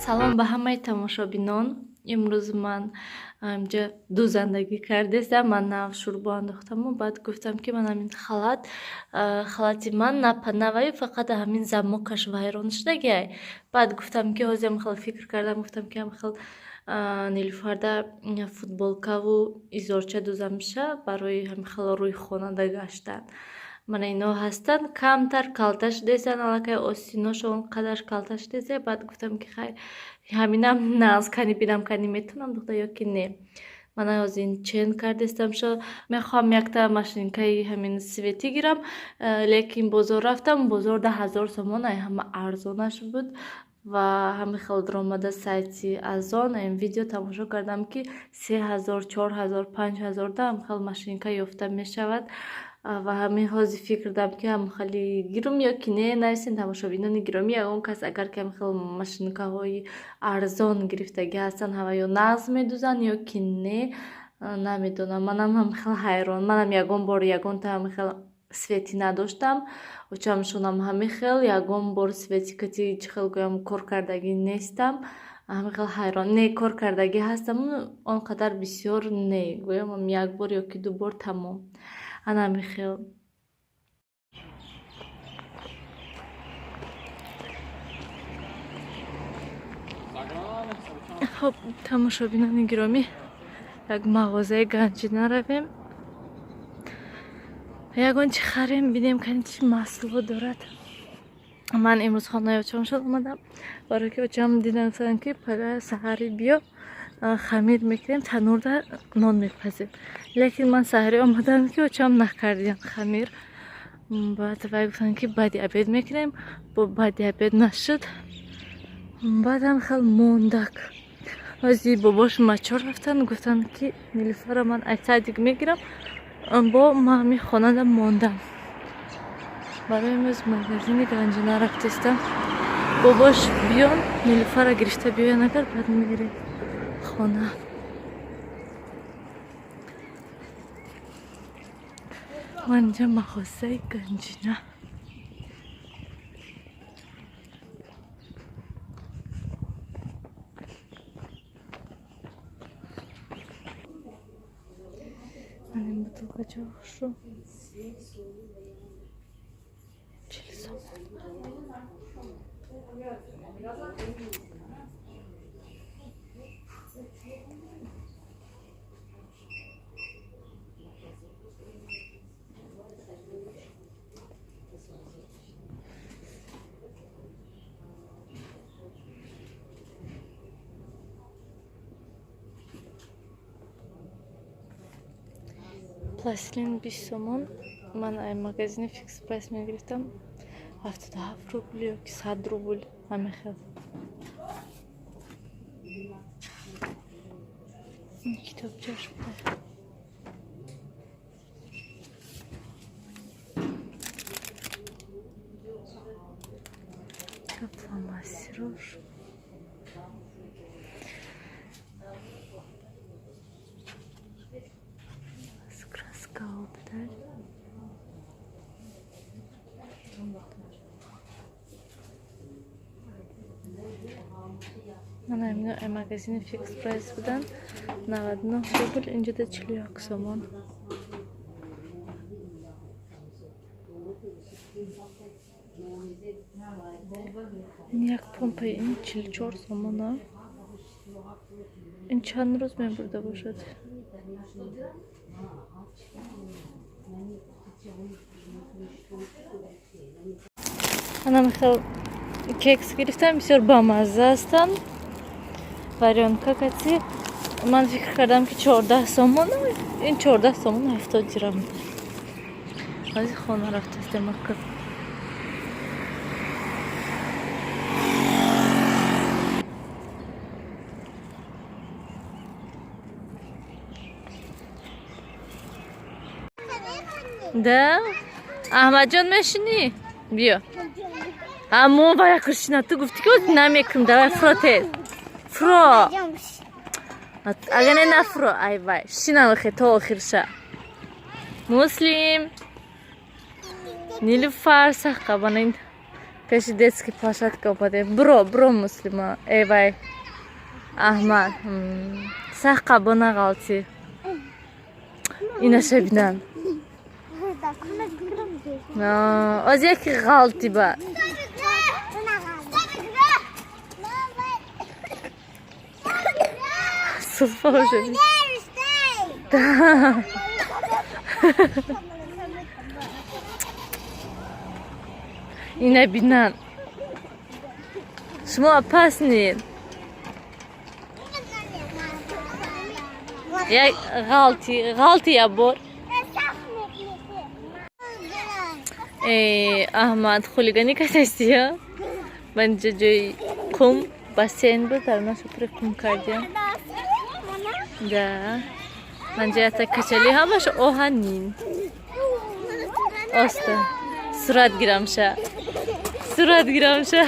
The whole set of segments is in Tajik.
Салом ба ҳамаи тамошобинон. Имрӯз ман инҷа дузандагӣ кардестам. Ман нав шӯрбо андохтаму баъд гуфтам, ки ман ҳамин халат, халати ман напанаваю, фақат ҳамин замокаш вайрон шудагиай. Баъд гуфтам, ки ҳозир ҳам хел фикр кардам, гуфтам, ки ҳам хел Нилуфарда футболкаву изорча дузамша барои ҳамин хел рӯи хонада гаштан. Мана ино ҳастанд, камтар калта шудесанд, аллакай остиношо он қадар калта шудеса. Баъд гуфтам, ки хай, ҳаминам нағз кани, бинам, кани метавонам духта ё ки не. Мана ҳозир чен кардестам шо. Мехоҳам якта машинкаи ҳамин светӣ гирам, лекин бозор рафтам, бозор 10 000 сомон ай ҳама арзонаш буд. Ва ҳамин хел даромада сайти Азон видео тамошо кардам, ки 3000, 4000, 5000 да ҳам хел машинка ёфта мешавад. Ва ҳамин ҳозир фикр дам, ки ҳам хеле гирум ё ки не. Нависен, тамошобинони гиромӣ, ягон кас агар ки ҳам хел машинкаҳои арзон гирифтагӣ ҳастанд, ҳава ё нағз медузанд ё ки не, намедонам. Манам ҳам хел ҳайрон. Манам ягон бор ягонта ҳамин хел светӣ надоштам, очамшонам ҳамин хел ягон бор свети кати, чӣ хел гӯям, кор кардагӣ нестам. Ҳамин хел ҳайрон. Не, кор кардагӣ ҳастам, он қадар бисёр не, гӯям, як бор ё ки ду бор, тамом. Ана ҳамин хел. Хоб, тамошобинони гиромӣ, як мағозаи Ганҷина равем, ягон чи харем, бинем, кани чӣ маҳсулот дорад. Ман имрӯз хонаи очам шуд омадам, барое ки очам дидан, гуфтанд, ки пага саҳарӣ биё, хамир мекунем, танурда нон мепазем. Лекин ман саҳарӣ омадам, ки очам накардиям хамир. Баъд вай гуфтанд, ки баъди обед мекунем. Бо баъди обед нашуд, баъдам хел мондак. Ҳозир бобош мачор рафтанд, гуфтанд, ки Нилуфара ман ай садик мегирам. Бо ман ҳамин хонада мондам. Барои имрӯз магазини Ганҷина рафтестам. Бобош биён, Нилуфара гирифта биёян, агар баъд мерем хона. Ман инҷа мағозаи Ганҷина. Ман ин бутылка чо хушу, 40 сомон. Пластилин 20 сомон. Ман ай магазини Фикс Прайс мегирифтам 77 рубл ё ки 100 рубл, ҳамин хел. Китобчаш буда. Фломастерош. Краскаҳо буда. Мана ҳамино ай магазини Фикс Прайс буданд 99 рубл, инҷода 41 сомон. Ин як помпаи ин 44 сомона. Ин чанд рӯз мебурда бошад? Ана хел кекс гирифтам, бисёр бамазза ҳастанд. Варёнка кати. Ман фикр кардам, ки 14 сомон, ин 14 сомон 70 дирам. Ҳозир хона рафтастем ака. Да, Аҳмадҷон, мешинӣ? Биё. Аммо вая куршина, ту гуфтӣ, ки ҳозир намекунам. Давай, фуро, тез фуро. Агар не, нафуро. Ай вай, шинам охе то охирша. Муслим, Нилуфар, сахқа бана ин. Пеши детский площадка омадем. Буро, буро, Муслима. Эй, вай, Аҳмад. Сах қабо нағалтӣ. Инаша бинан. Оз яки ғалти ба. Суфа уже. Да. Ина бинан. Шумо опасный. Як ғалти, ғалти як бор. Э, Аҳмад, хулиганӣ кардастия? Ман инҷа ҷои қум, бассейн буд, дар наша пури қум кардиям. Да. Манҷа ята качали ҳамаш оҳанин. Оста. Сурат гирамша. Сурат гирамша.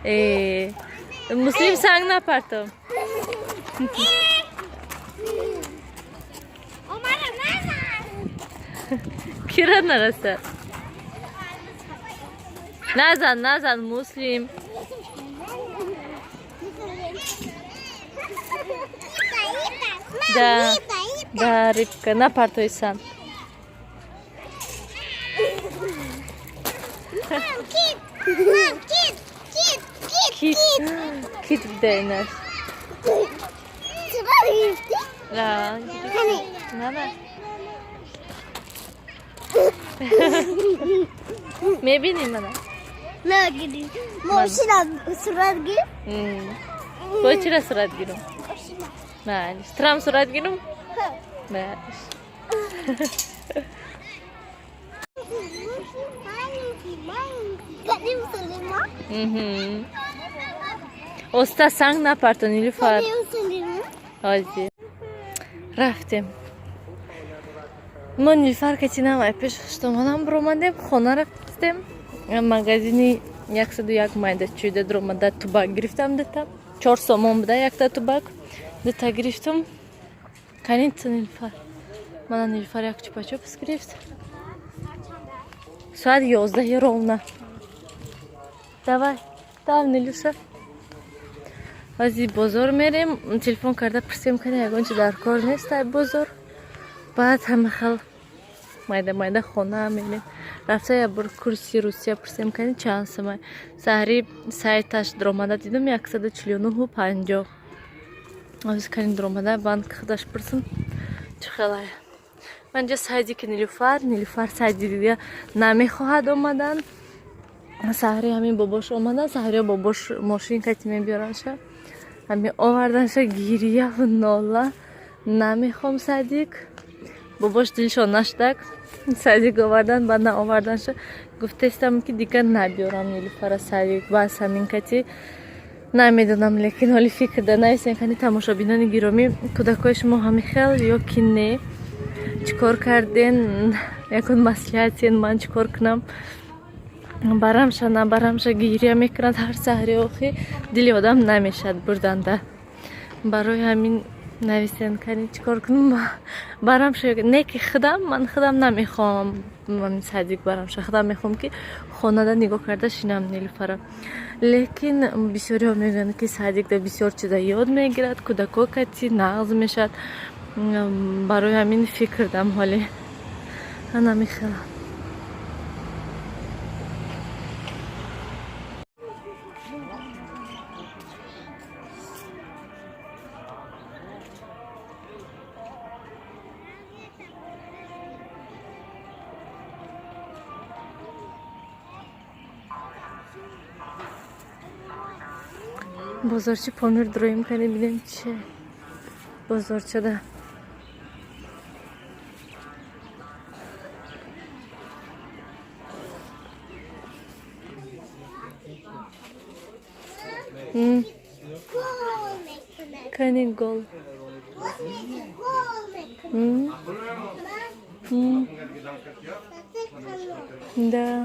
Э, Муслим, санг напартов. Кира нарасад? Назан, назан, Муслим. Да, да, рыбка, напартой сан. Мам, кит! Мам, кит! Кит! Кит! Кит, кит буда инаш. Сурат гирифтӣ? Да, Кане? На, на. Мебинӣ мана? Нагирӣ. Мошина сурат гир. Бо чира сурат гирам? Малиш. Трам сурат гирам? Малиш. Маленький, маленький. Кани Муслима? Мгм. Оста, санг напарто, Нилуфар. Кани Муслима? Ҳозир. Рафтем. Мо Нилуфар кати намай пеш хуштомонам биромадем, хона рафтем. Магазини 101 майда чӯйда дуромада тубак гирифтам дута. 4 сомон буда якта тубак. Дута гирифтам. Кани ту, Нилуфар? Мана Нилуфар як чупа-чупс гирифт. Соат 11 ровно. Давай, там Нилюша. Ҳозир бозор мерем, телефон карда пурсем, кани ягон чи дар кор нест ай бозор. Баъд ҳама хел майда майда хона мерем. Рафта як бор курси Русия пурсем, кани чанд сомай. Саҳри сайташ дуромада дидам 149,50. Ҳозир кани дуромада банк худаш пурсам чӣ хелай. Ман ҷа садики Нилуфар, Нилуфар садик дига намехоҳад омадан. Саҳри ҳамин бобош омадан, саҳриё бобош мошин кати мебиёранша. Ҳамин оварданша гирьяву нола. Намехом садик. Бобош дилшон нашудак. Садик овардан, баъд наоварданша. Гуфтестам, ки дигар набиёрам Нилуфара садик. Бас ҳамин кати намедонам, лекин ҳоли фикр да нависем, кани тамошобинони гиромӣ, кӯдакҳои шумо ҳамин хел ё ки не? Чӣ кор карден? Ягон маслиҳатен, ман чӣ кор кунам? Барамша, набарамша, гиря мекунад ҳар саҳри, охи дили одам намешад бурданда. Барои ҳамин нависен, кани чӣ кор кунам, барамша не ки худам, ман худам намехоҳам садик барамша, худам мехоҳам, ки хонада нигоҳ карда шинам Нилуфара. Лекин бисёриҳо мегӯянд, ки садикда бисёр чиза ёд мегирад, кӯдако кати нағз мешавад. Барои ҳамин фикрдам ҳоле намехелам. Бозорчи Помир дуроим, кани бинем чи бозорчада. Кани гол. Гол мекунад. М? М. Да.